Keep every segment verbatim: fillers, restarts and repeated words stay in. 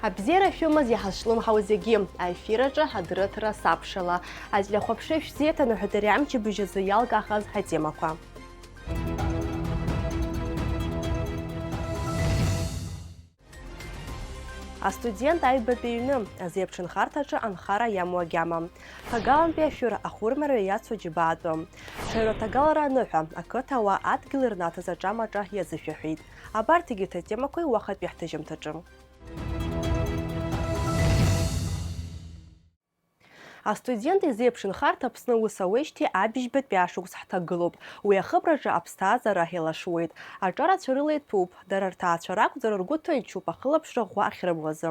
Абзиара шәымаз иҳазҿлымҳау зегьы, аефир аҿы ҳадырраҭара сабшала. Ателехәаԥшра шәзеиҭанаҳәоит ари амчыбжь азы иалкаахаз ҳатемақәа. Астудент аҩбатәи ҩны, азеиԥшынхарҭаҿы анхара иамоу агьама. Ҭагалантәи ашәыр ахәырмарҩа иацу џьабаатәы. Ҽаҩра ҭагалара аныҳәа, ақыҭауаа адгьыл ирнаҭаз аҿамаҿа иазышәаҳәеит. Абарҭ егьырҭ атемақәеи уахатәи ҳҭыжьымҭаҿы. Астудент изеиԥшынхарҭа Аԥсны аус ауеижьҭеи абжьбатәи ашықәс ҳҭагылоуп. Уи ахыбраҿы аԥсҭазаара еилашуеит. Аҿарацәа рыла иҭәуп. Дара рҭаацәа ракәзар, ргәы ҭынчуп ахылаԥшра ӷәӷәа ахьрымоу азы.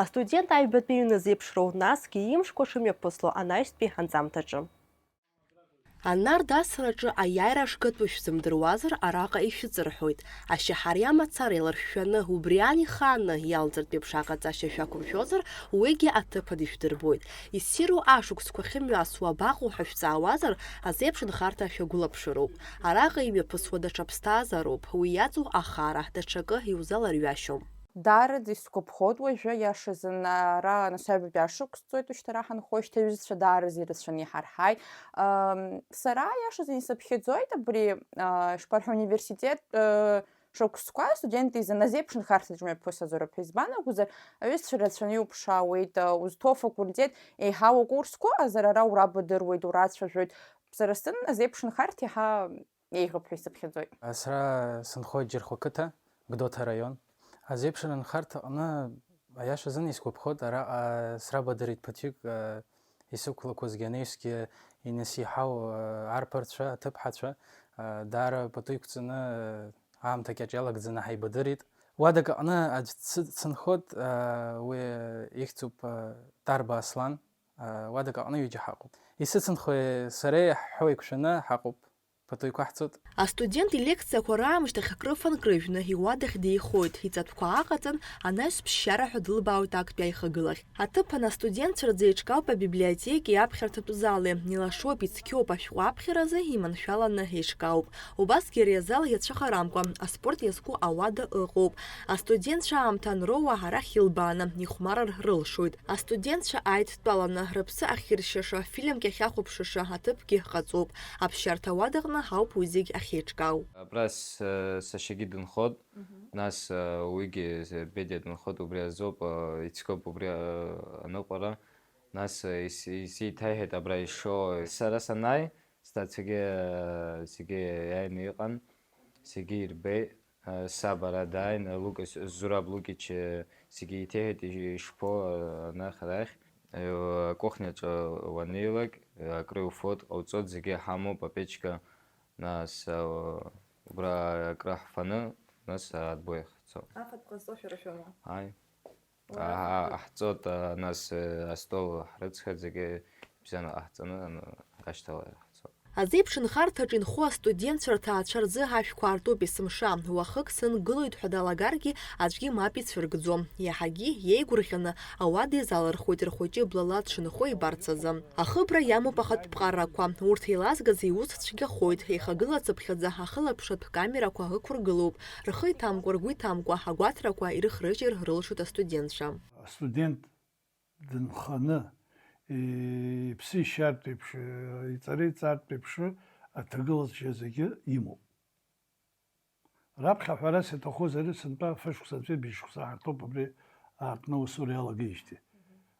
Астудент аҩбатәи ҩны зеиԥшроу, насгьы имшқәа шымҩаԥысло анаҩстәи анҵамҭаҿы. Анар дасраҿы аиааира шгатәу шәзымдыруазар, араҟа ишәыҵырҳәоит. Ашьаҳариа мацара еиларшәшәаны, убри ан ихааны, иалҵыртә еиԥш аҟаҵашьа шәақәымшәозар, уигьы аҭыԥан ишәдырбоит. Иссиру ашықәсқәа ахьымҩасуа абаҟоу ҳәа шәҵаауазар, азеиԥшынхарҭа шәагәылаԥшыроуп. Араҟа имҩаԥысуа даҽа ԥсҭазаароуп, уи иаҵоу ахара, даҽакы иузаларҩашьом. Даараӡа исгәаԥхоит уажәы, иашазын, ара анасыԥ ашықәс ҵуеит, ушьҭа ара ҳанхоижьҭеи аҩызцәа даараӡа ирацәаны иҳарҳаит. Ам, сара, иашазын, исыԥхьаӡоит абри, а, ишԥарҳәо, университет, э, шықәсқәа астудент изы азеиԥшынхарҭаҿы мҩаԥысаӡоуп ҳәа. Избан акәзар, аҩызцәа рацәаны иуԥшаауеит, а, узҭоу афакультет еиҳау акурсқәа ыҟазар, ара урабадыруеит, урацәажәоит. Сара сзын азеиԥшынхарҭа иаҳа еиӷьуп ҳәа исыԥхьаӡоит. Сара сынхоит Џьырхәа қыҭа, Гәдоуҭа араион. Азеиԥшра анхарҭа аҟны, аиаша азын, исгәаԥхоит, араҟа срабадырит ԥыҭҩык, а, исықәлақәазгьы, анаҩсгьы инасеиҳау, а, арԥарцәа, аҭыԥҳацәа, а, даара пату иқәҵаны, а, аамҭа кьаҿ иалагӡаны ҳаибадырит. Уадак аҟны аӡә дсыцынхоит, а, уи ихьӡуп, а, Тарба Аслан, а, уадак аҟны ҩыџьа ҳаҟоуп. Исыцынхои сареи ҳҳәо еиқәшәаны ҳаҟоуп. Пату иқәаҳҵоит. Астудент илекциақәа раамышьҭахь акрыфан крыжәны иуадахь деихоит, иҵатәқәа аҟаҵан, анаҩс ԥсшьара ҳәа дылбаауеит актәи аихагылахь. Аҭыԥан астудентцәа рзы еиҿкаауп абиблиотеки аԥхьарҭатә зали, илашоуп, ицқьоуп, ашәҟәы аԥхьаразы иманшәаланы еиҿкаауп. Убасгьы ари азал иацәыхарамкәа, аспорт иазку ауада ыҟоуп. Астудентцәа аамҭа анроуа арахь илбааны, ихәмарыр рылшоит. Астудентцәа ааидтәаланы, рыԥсы ахьыршьаша, фильмк иахьахәаԥшыша аҭыԥгьы ҟаҵоуп. Аԥсшьарҭа уадаҟны ауп уи зегь ахьеиҿкаау. Абра с-, сашьагьы дынхоит, Мгм. Нас, э, уигьы, э, Бедиа дынхоит, убри азоуп, э, ицқьоуп убри, э, аныҟәара. Нас, э, ис-, исеиҭаиҳәеит абра ишо. Сара санааи, сҭацагьы, э, зегьы иааины иҟан, зегьы ирбеит. Саб ара дааин, Лукас, Зураб Лукич, зегьы еиҭеиҳәеит ишԥо, анах арахь, акухняҿы уанеилак, акры иуфоит, ҟауҵоит, зегьы ҳамоуп, апечка, нас, убра акры ҳфаны, нас, адбои ҳцо. Афатә ҟазҵо шәара шәоума? Ааи. Уара Аа, афатә? Ҳҵоит, а, нас, э, астол ҳрыҵхьеит, зегьы бзианы ҟаҳҵаны, аны, ашьҭала ҳцоит. Азеиԥш нхарҭаҿы инхо астудентцәа рҭаацәа рзы ашәқәа аартуп есымша. Уахык сынгылоит ҳәа далагаргьы, аӡәгьы мап ицәыргӡом. Иаҳагьы иеигәырӷьаны ауада изалырхуеит рхәыҷы блала дшынхо ибарц азы. Ахыбра иамоуп ахатә ԥҟарақәа. Урҭ еилазгаз иус цәгьахоит, еихагылацыԥхьаӡа ахылаԥшратә камерақәа ықәыргылоуп. Рхы иҭамкәа, ргәы иҭамкәа, агәаҭарақәа ирыхрыжьыр рылшоит астудентцәа. Астудент дынханы, иԥсы ишьартә еиԥш, иҵара иҵартә еиԥш аҭагылазшьа зегьы имоуп. Раԥхьа ҳәарас иаҭахузар, сынтәа фышықәса, ҩажәи шықәса ҳарҭоуп абри аартны аусура иалагеижьҭеи.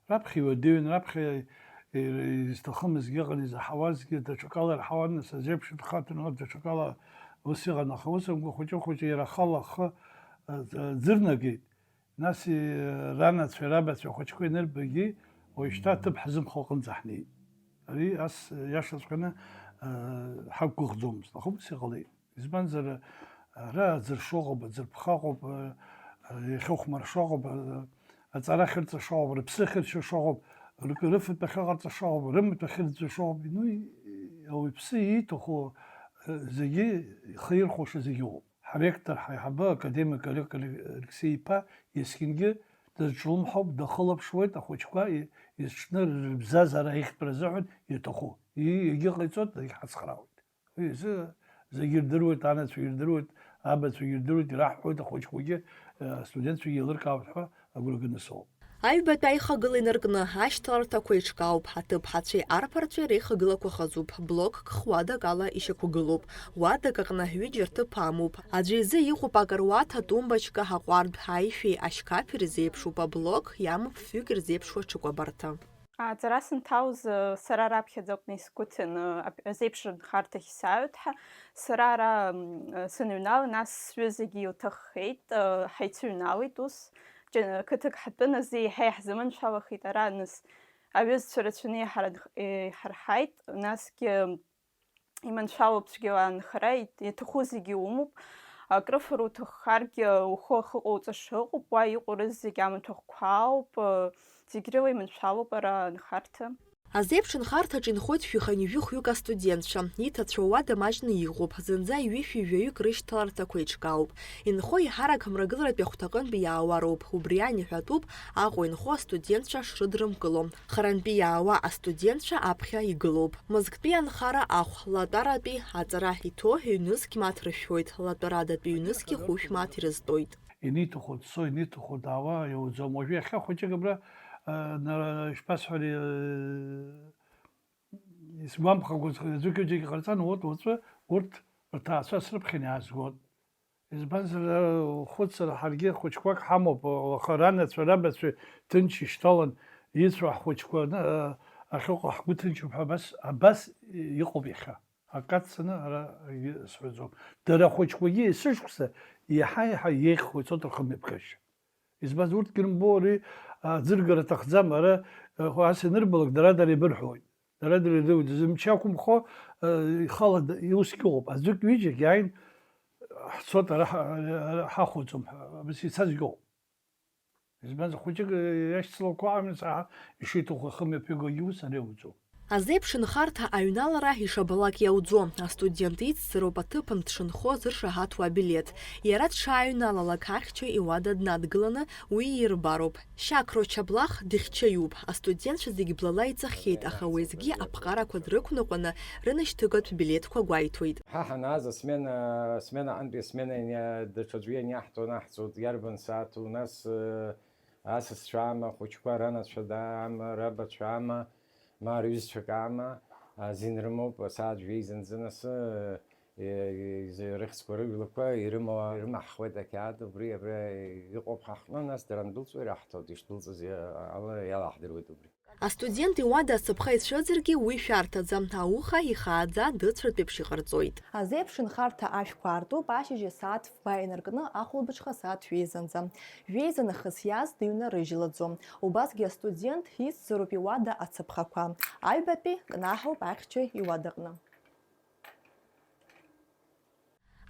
Раԥхьа иуадаҩын, раԥхьа изҭахымызгьы ыҟан, изаҳауазгьы, даҽакала ирҳауан, нас азеиԥш дхаҭәын, даҽакала ус иҟан, аха ус акәымкәа, хәыҷы-хәыҷы иара ахала ахы, а, ӡырнагеит. Нас, и, ранацәеи рабацәеи ахәыҷқәа ианырбагьы, уажәшьҭа аҭыԥ ҳзымхо аҟынӡа ҳнеит. Ари ас иашаҵәҟьаны, а, ҳақәгәыӷӡомызт, аха ус иҟалеит. Избанзар, ара аӡыршы ыҟоуп, аӡырԥха ыҟоуп, а, а, иахьыхәмаршо ыҟоуп, а, аҵара ахьырҵаша ыҟоуп, рыԥсы ахьыршьаша ыҟоуп, рк-, рыфатә ахьыҟарҵаша ыҟоуп, рымаҭәа ахьырӡәӡәаша ыҟоуп. Ну, и-, ауаҩԥсы ииҭаху, а, зегьы ихы ирхәаша зегьы ыҟоуп. Ҳректор, ҳаиҳабы, академик Олег Алексеи-иԥа, есқьынгьы дазҿлымҳауп, дахылаԥшуеит ахәыҷқәа и-, изҿны рыбзазара аиӷьтәра азыҳәан иаҭаху. И-, егьыҟаиҵоит, егьҳацхраауеит. Уи изы зегьы ирдыруеит, анацәагьы ирдыруеит, абацәагьы ирдыруеит, ираҳҳәоит ахәыҷқәагьы, э, астудентцәагьы еилыркаауеит ҳәа агәра ганы соуп. Аҩбатәи аихагыла инаркны ашьҭаларҭақәа еиҿкаауп, аҭыԥҳацәеи арԥарцәеи реихагылақәа хазуп, блокк х-уадак ала ишьақәгылоуп, уадак аҟны ҩыџьа рҭыԥ амоуп. Аӡәы изы иҟоуп акаруаҭ, атумбочка, аҟәардә, аишәеи ашькафи рзеиԥшуп, аблокк иамоуп фҩык ирзеиԥшуа ҽыкәабарҭа. Аҵара санҭалоз, сара раԥхьаӡа акәны исгәыҭан, ап-, азеиԥш нхарҭахь сааҩт ҳәа. Сара ара, м, сыныҩнала, нас сҩызагьы илҭаххеит, ҳаицыҩналеит ус. Ҷа-, қыҭак ҳатәын азы еиҳа иаҳзыманшәалахеит ара, нас аҩызцәа рацәаны иҳарх-, иҳарҳаит, насгьы иманшәалоуп цәгьала анхара, ит-, иаҭаху зегьы умоуп. Акрыфара уҭаххаргьы, ухы ахьыҟоуҵаша ыҟоуп, уа иҟоу рызегь амаҭәахәқәа ауп, зегь рыла иманшәалоуп ара анхарҭа. Азеиԥш нхарҭаҿы инхоит шәиханҩажәи хәҩык астудентцәа. Иҭацәу ауада маҷны иҟоуп, зынӡа ҩышәи жәаҩык рышьҭаларҭақәа еиҿкаауп. Инхо еиҳарак мрагыларатәи ахәҭаҟынтәи иаауа роуп, убри аниҳәатәуп, Аҟәа инхо астудентцәа шрыдрымкыло. Харантәи иаауа астудентцәа аԥхьа игылоуп. Мызктәи анхара ахә, латәаратәи аҵара иҭоу ҩнызқь мааҭ рышәоит, латәарадатәи ҩнызқьи хәышә мааҭ ирызтәоит. Ианиҭаху дцо, ианиҭаху даауа иауӡом. Уажәы иахьа хәыҷык абра, э, на-, ишԥасҳәари, э, исгәамԥхакәа аӡәык-ҩыџьагьы ҟарҵан, урҭ уаҵәы, урҭ рҭаацәа срыԥхьан иаазгоит. Избанзар, э, хәыцра ҳаргьы хәыҷқәак ҳамоуп, аха ранацәа, рабацәа ҭынч ишьҭалан, ицәоу ҳхәыҷқәа, э, ахьыҟоу ҳгәы ҭынчуп ҳәа абас, абас иҟоуп иахьа. Акы аццаны ара акгьы сҳәаӡом. Дара ахәыҷқәагьы есышықәса иаҳа-иаҳа иеиӷьхоит, исоуҭар хымҩаԥгашьа. Избанзар, урҭгьы рымбо, ари аӡыргара аҭахӡам, ара, э, ас ианырбалак, дара-дара еибырҳәоит. Дара-дара ирдыруеит, зымч ақәымхо, э, ихала д-, усгьы ыҟоуп. Аӡәык-ҩыџьагь иааин, ҳцоит, ара ҳа-, ара ҳахәаӡом ҳәа, абас ицазгьы ыҟоуп. Избанзар, хәыҷык иашьцылақәа амца ишиҭаху ахымҩаԥигогьы ус ари ауӡом. Азеиԥш нхарҭа аҩналара ишабалак иауӡом, астудент ицзароуп аҭыԥан дшынхо зыршаҳаҭуа абилеҭ. Иара дшааҩналалак ахьча иуада днадгыланы уи ирбароуп. Шьақро Чаблах дыхьчаҩуп, астудентцәа зегь блала иҵахьеит, аха уеизгьы аԥҟарақәа дрықәныҟәаны рынашьҭыгатә билеҭқәа гәеиҭоит. Ҳа ҳанааз асмена, асмена аҟынтәи асмена ианиа-, даҽаӡәы ианиаҳҭо анаҳҵоит, иарбан сааҭу, нас, э, асасцәа ама, ахәыҷқәа ранацәа даама, рабацәа ама, ма рҩызцәак ама, азин рымоуп, асааҭ жәеиза нанызы, э, изы рыхьӡқәа рыжәлақәа ирымоу, ирымаҳхуеит ақьаад, убри абра иҟоуп ҳаҟны, нас дара андәылҵуа ираҳҭоит, ишдәылҵыз иа-, ала иалаҳдыруеит убри. Астудент иуада ацаԥха ицәыӡыргьы уи шәарҭаӡам, ауха ихааӡа дыцәартә еиԥш иҟарҵоит. Азеиԥш нхарҭа ашәқәа аартуп ашьыжь асааҭ фба инаркны ахәылбыҽха сааҭ жәеизанӡа. Жәеиза нахыс иааз дыҩнарыжьлаӡом. Убасгьы астудент ицзароуп иуада ацаԥхақәа. Аҩбатәи кнаҳауп ахьча иуадаҟны.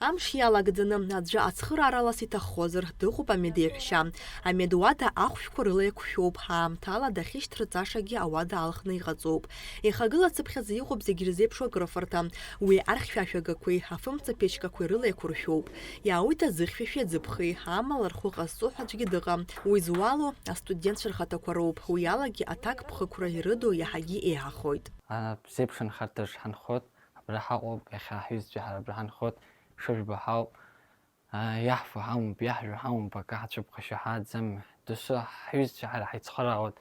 Амш иалагӡаны аӡәы ацхырааралас иҭаххозар, дыҟоуп амедеиҳәшьа. Амедуада ахәшәқәа рыла еиқәшәоуп, аамҭала дахьышьҭраҵашагьы ауада алхны иҟаҵоуп. Ихагылацыԥхьаӡа иҟоуп зегь ирзеиԥшу акрыфарҭа. Уи архьшәашәагақәеи афымца ԥечкақәеи рыла еиқәыршәоуп. Иаауеит аӡыхьшәашәи аӡыԥхеи, амала рхәы ҟазҵо ҳәа аӡәгьы дыҟам. Уи зуало, астудентцәа рхаҭақәа роуп, уи алагьы аҭакԥхықәра ирыду иаҳагьы еиҳахоит. Азеиԥш нхарҭаҿ ҳанхоит. Абра ҳаҟоуп, иахьа ҳҩызцәа ҳара абра ҳанхоит, шыжәбо ҳауп. Аа, иаҳфо ҳамоуп, иаҳжәо ҳамоуп, акы ҳацәыԥхашьо ҳааӡам. Досу ҳҩызцәа ҳара ҳаицхыраауеит.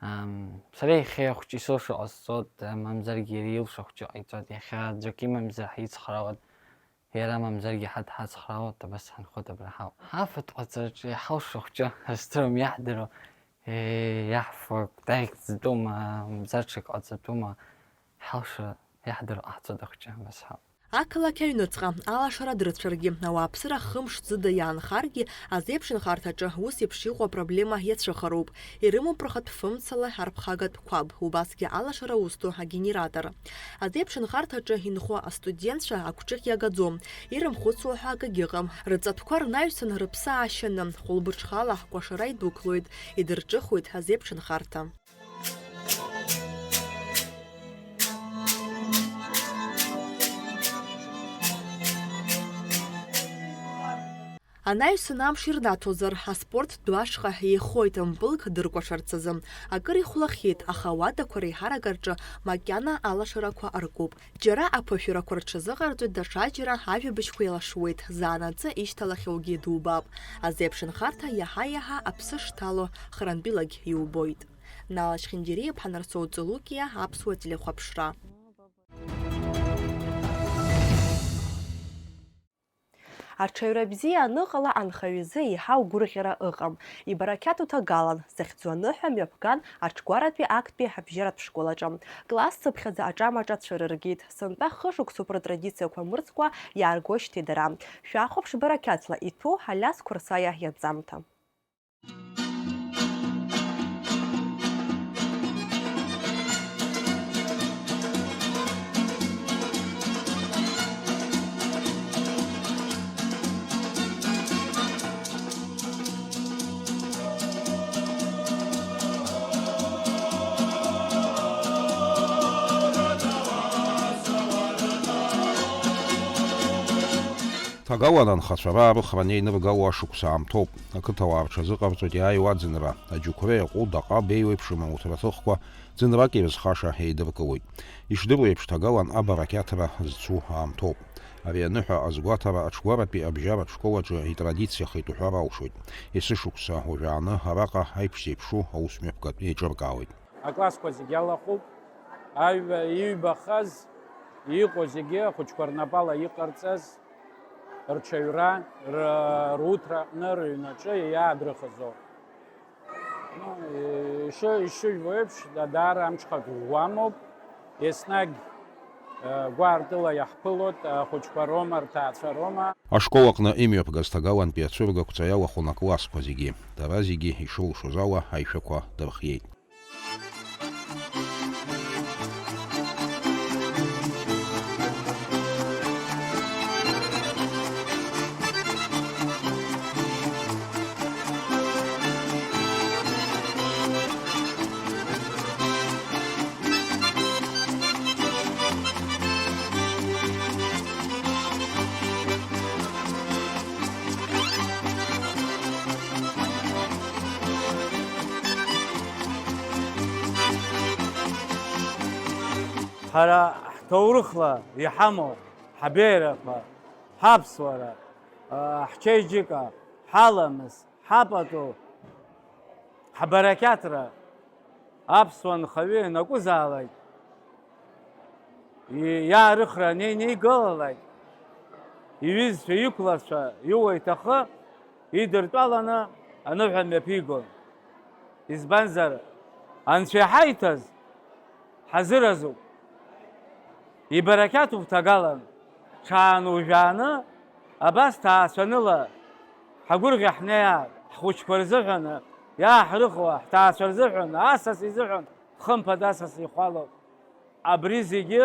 Ам, сара иахьа ахәыҷы исылшо ҟасҵоит, мамзаргьы иара илшо ахәыҷы ҟаиҵоит. Иахьа ӡәк имамзар ҳицхраауеит, иара мамзаргьы ҳа дҳацхраауеит, абас ҳанхоит абра ҳауп. Афатә ҟаҵараҿы иҳалшо ахәыҷы, ҳаздыруам, иаҳдыруа, е, иаҳфо кәтаӷьк ӡатәума, мамзар ҽак ҟаҵатәума, ҳалшо иаҳдыруа ҟаҳҵоит ахәыҷы, абас ҳауп. Ақалақь аҩныҵҟа алашара дрыцәаргьы, ауааԥсыра хымш ӡыда иаанхаргьы, азеиԥш нхарҭаҿы ус еиԥш иҟоу апроблема иацәыхароуп. Ирымоуп рхатә фымцала арԥхагатә қәаб, убасгьы алашара узҭо агенератор. Азеиԥш нхарҭаҿы инхо астудентцәа агәҿыӷь иагаӡом, ирымхәыцуа ҳәа акгьы ыҟам. Рҵатәқәа рнаҩсан рыԥсы аашьаны, хәылбыҽхала ҳкәашара идәықәлоит, идырҿыхоит азеиԥш нхарҭа. Анаҩсан амш ирнаҭозар, аспорттә ашҟа еихоит мпылк дыркәашарц азы. Акыр ихәлахьеит, аха ауадақәа реиҳарак рҿы макьана алашарақәа аркуп. Џьара аԥышәарақәа рҽазыҟарҵоит, даҽаџьара ажәабжьқәа еилашуеит, заанаҵы ишьҭалахьоугьы дубап. Азеиԥш нхарҭа иаҳа-иаҳа аԥсы шҭало харантәилагь иубоит. Нала Шьхьынџьариа-иԥҳа Нарсоу Цолукиа, Аԥсуа телехәаԥшра. Аҽаҩра бзиа аныҟала анхаҩ изы еиҳау гәырӷьара ыҟам. Ибарақьаҭу ҭагалан, захьӡу аныҳәа мҩаԥган аҽгәаратәи актәи абжьаратә школ аҿы. Классцыԥхьаӡа аҿамаҿа цәырыргеит. Сынтәа хышықәсоуп рытрадициақәа мырӡкәа иааргошьҭеи дара. Шәахәаԥш барақьаҭла иҭәу Алиас Қәырсаиа ианҵамҭа. Ҭагалан анхацәа раарыхра анеиныргало ашықәс аамҭоуп. Ақыҭауаа рҽазыҟарҵоит иааиуа аӡынра. Аџьықәреи аҟәыд, аҟаб еиуеиԥшым ауҭраҭыхқәа ӡынрак ирызхаша еидыркылоит. Ишдыру еиԥш, ҭагалан абарақьаҭра зцу аамҭоуп. Ари аныҳәа азгәаҭара аҽгәаратәи абжьаратә школ аҿы итрадициахеит уҳәар алшоит. Есышықәса уажәааны араҟа аиԥш зеиԥшу аусмҩаԥгатә еиҿыркаауеит. Аклассқәа зегь алахәуп. Аҩ-, иҩбахаз, иҟоу зегьы ахәыҷқәа рнапала иҟарҵаз, рҽаҩра, р-, руҭра аҟны, рыҩнаҿы иаадрыхызоуп. Ну, ишо-, ишыжәбо еиԥш, да-, даара амҽхак ӷәӷәамоуп. Еснагь, э, гәаартыла иаҳԥылоит, ахәыҷқәа роума, рҭаацәа роума. Ашкол аҟны имҩаԥгаз ҭагалантәи ацәыргақәҵа иалахәын аклассқәа зегьы. Дара зегьы ишылшоз ала аишәақәа дырхиеит. Ҳара ҳҭоурыхла иҳамоу ҳабеиарақәа, ҳаԥсуара, ҳчеиџьыка, ҳаламыс, ҳапату, ҳбарақьаҭра, аԥсуа нхаҩы ианакәызаалак, и-, иаарыхра анеинеигалалак, иҩызцәа, иқәлацәа, иуа иҭахы идыртәаланы аныҳәа мҩаԥигон. Избанзар, Анцәа иҳаиҭаз ҳазыразуп. Ибарақьаҭуп ҭагалан, ҽаанужәааны, абас ҭаацәаныла ҳагәырӷьа ҳнеиаар, ҳхәыҷқәа рзыҳәан, иааҳрыхуа ҳҭаацәа рзыҳәан, асас изыҳәан, хымԥада асас ихәалоуп. Абри зегьы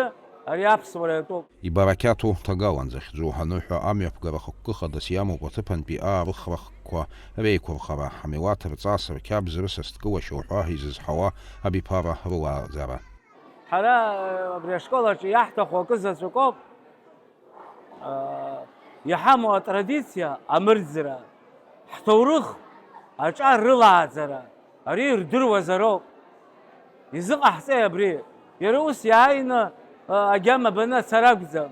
ари аԥсуара иатәуп. Ибарақьаҭу ҭагалан захьӡу аныҳәа амҩаԥгара хықәкы хадас иамоуп аҭыԥантәи аарыхрахқәа реиқәырхара, ҳмилаҭ рҵас, рқьабз, рысасдкылашьа уҳәа изызҳауа абиԥара рылааӡара. Ҳара абри ашкол аҿы иаҳҭаху акы заҵәык ауп. Иҳамоу атрадициа амырӡра, ҳҭоурых аҿар рылааӡара, ари ирдыруазароуп. Изыҟаҳҵеи абри? Иара ус иааины, агьама баны ацара акәӡам.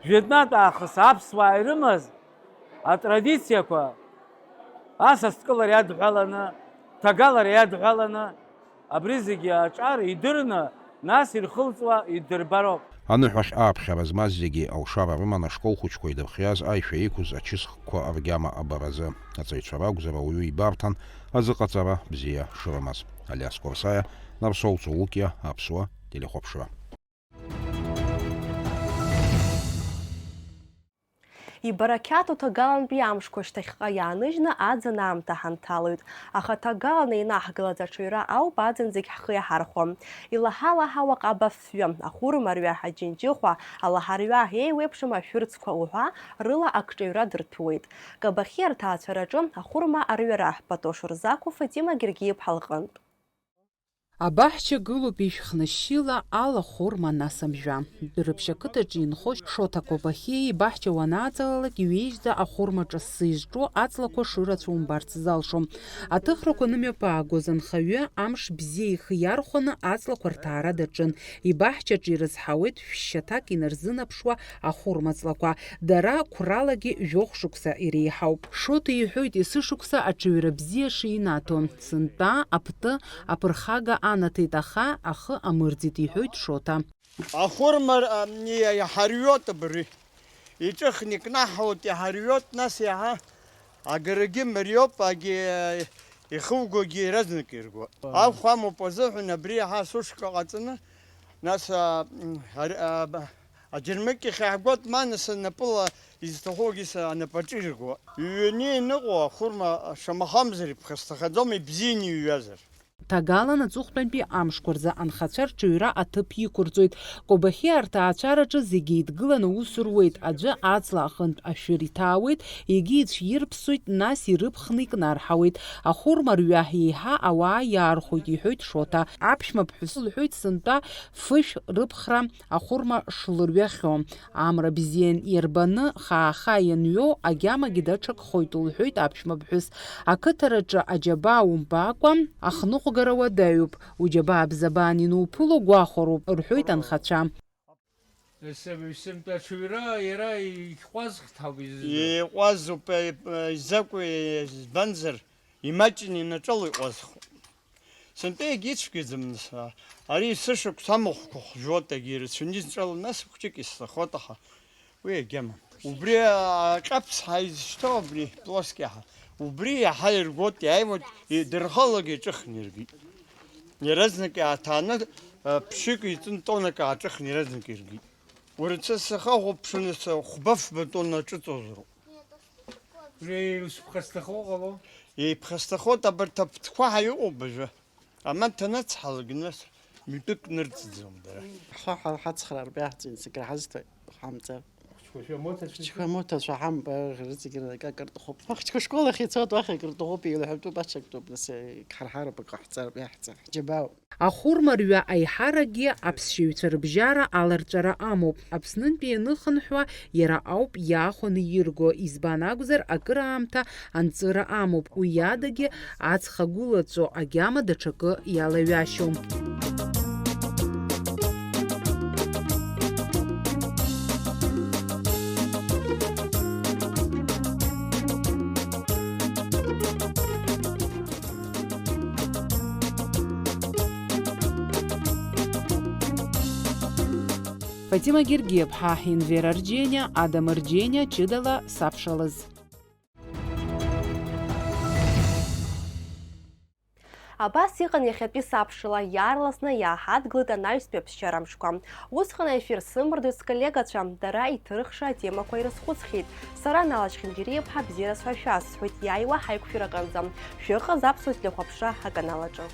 Жәытәнатә аахыс аԥсуаа ирымаз атрадициақәа асасдкылара иадҳәаланы, ҭагалара иадҳәаланы, абри зегьы аҿар идырны, нас ирхылҵуа иддырбароуп. Аныҳәахь ааԥхьара змаз зегьы алшара рыман ашкол хәыҷқәа идырхиаз аишәа иқәыз ачысхқәа ргьама абаразы. Аҵаҩцәа ракәзар ауаҩы ибарҭан азыҟаҵара бзиа шрымаз. Алиас Қәарсаиа, Нарсоу Цолукиа, Аԥсуа телехәаԥшра. Ибарақьаҭу ҭагалантәи амшқәа шьҭахьҟа иааныжьны аӡын аамҭа ҳанҭалоит. Аха ҭагалан еинаҳгалаз аҽаҩра ауп аӡын зегь ҳхы иаҳархәо. Илаҳа-лаҳауа ҟаба афҩы, ахәырма арҩа, аџьынџьыхәа, алаҳарҩа, еиуеиԥшым ашәырӡқәа уҳәа рыла акҿаҩра дырҭәуеит. Кабахьиа рҭаацәараҿы ахәырма арҩара, Патош рзақәу Фатима Гергиеиԥҳа лҟынтә. Абаҳча гылоуп ишәхнашьшьыла, алахәырма, нас амжәа. Дәрыԥшь ақыҭаҿы инхо Шоҭа Кобахьиа ибаҳча уанааҵалалак, иҩежьӡа ахәырма ҿассы изҿу аҵлақәа шырацәоу умбарц залшом. Аҭыхрақәа нымҩаԥаагоз анхаҩы амш бзиа ихы иархәаны аҵлақәа рҭаара даҿын. Ибаҳчаҿы ирызҳауеит шәшьаҭак инарзынаԥшуа ахәырма ҵлақәа. Дара қәралагьы жәохә шықәса иреиҳауп. Шоҭа иҳәоит есышықәса аҽаҩра бзиа шинаҭо. Сынтәа аптәы аԥырхага анаҭеит, аха ахы амырӡит, иҳәоит Шоҭа. Ахәырма, а, иа-, иҳарҩот абри. Иҿыхны икнаҳауеит, иҳарҩот, нас иаҳа агарагьы мариоуп, агьи, а, ихугогьы иаразнак ирго. Ахә амоуп азыҳәан абри иаҳа сушка ҟаҵаны, нас, а, м, ари, а, ба-, аџьармыкьахь иаҳгоит, ма нас напыла изҭахугьы са анапаҿы ирго. Иҩны ианыҟоу ахәырма шамахамзар иԥхасҭахаӡом, ибзианы иҩуазар. Ҭагалан аҵыхәтәантәи амшқәа рзы анхацәа рҽаҩра аҭыԥ иқәырҵоит. Кобахьиа рҭаацәараҿы зегьы еидгыланы аус руеит, аӡәы аҵла аҟынтә ашәыр иҭаауеит, егьи ицәирԥсоит, нас ирыԥхны икнарҳауеит. Ахәырма рҩа еиҳа ауаа иаархәоит, иҳәоит Шоҭа. Аԥшәма ԥҳәыс лҳәоит сынтәа фышә рыԥхра ахәырма шлырҩахьоу. Амра бзиан иарбаны хаа-хаа ианҩоу агьамагьы даҽакхоит, лҳәоит аԥшәма ԥҳәыс. Ақыҭараҿы аџьабаа умбакәа ахныҟәгара уадаҩуп. Уџьабаа бзабаан инуԥыло гәахәароуп, рҳәоит анхацәа. Сымтәа аҽаҩра иара иҟәазхт ҳауп изызҳәо. Иҟәазуп, е, е, изакәи, избанзар, имаҷны инаҿало иҟәазхуп. Сынтәа егьицәгьаӡам, нас, ари есышықәса амахәқәа хәжәот, егьи ирацәаны изҿало, нас хәҷык исҭахот, аха уи агьама. Убри аҟьаԥс ҳәа изышьҭоу абри плоски ҳәа, убри иаҳа иргот, иааиуеит, идырхалогьы иҿыхны иргеит. Иаразнак иааҭааны, а, ԥшьык иҵын тоннак ааҿыхны иаразнак иргеит. Уара сахахәаԥшны, са хәба-фба тонна аҿыҵозароуп. Уи ус ԥхасҭахо ҟало? Иԥхасҭахоит, абарҭ аԥҭқәа ҳәа иҟоуп уажәы. Амаҭ анацҳалак, нас митәык нырҵӡом дара. Ҳхы ҳалҳацхраар ҳәа иаҳҵеит, зегь раҳазҭоит, ҳамҵар. Хәыҷқәа шәамоҭацәа? Хәыҷқәа моҭацәа ҳамбар, рыҵегь рнакы акыр ҭахуп. Ахәыҷқәа школ ахь ицоит, уахь акыр ҭахуп, еилаҳәатәуп, аҽак ҭоуп, нас, иҳарҳароуп, акы ҳҵар, иаҳҵар, ҳџьабаауп. Ахәырма рҩа аиҳаракгьы аԥсшьаҩцәа рыбжьара аларҵәара амоуп. Аԥснынтәи ианыхынҳәуа иара ауп иаахәаны ирго, избан акәзар, акыраамҭа анҵыра амоуп, уи адагьы аҵх агәылаҵәо агьама даҽакы иалаҩашьом. Фатима Гергиаԥҳа, Енвер Арџьениа, Адам Арџьениа, ҷыдала сабшалаз. Абас иҟан иахьатәи сабшала, иаарласны иааҳадгылеит анаҩстәи аԥсшьара амшқәа. Усҟан аефир сымбарда сколлегацәа, дара иҭырхша атемақәа ирызхәыцхьеит. Сара Нала Чхинџьариа-иԥҳа бзиара сҳәашәа сҳәоит, иааиуа ҳаиқәшәараҟынӡа. Шәыҟаз аԥсуа телехәаԥшра аканалаҿы.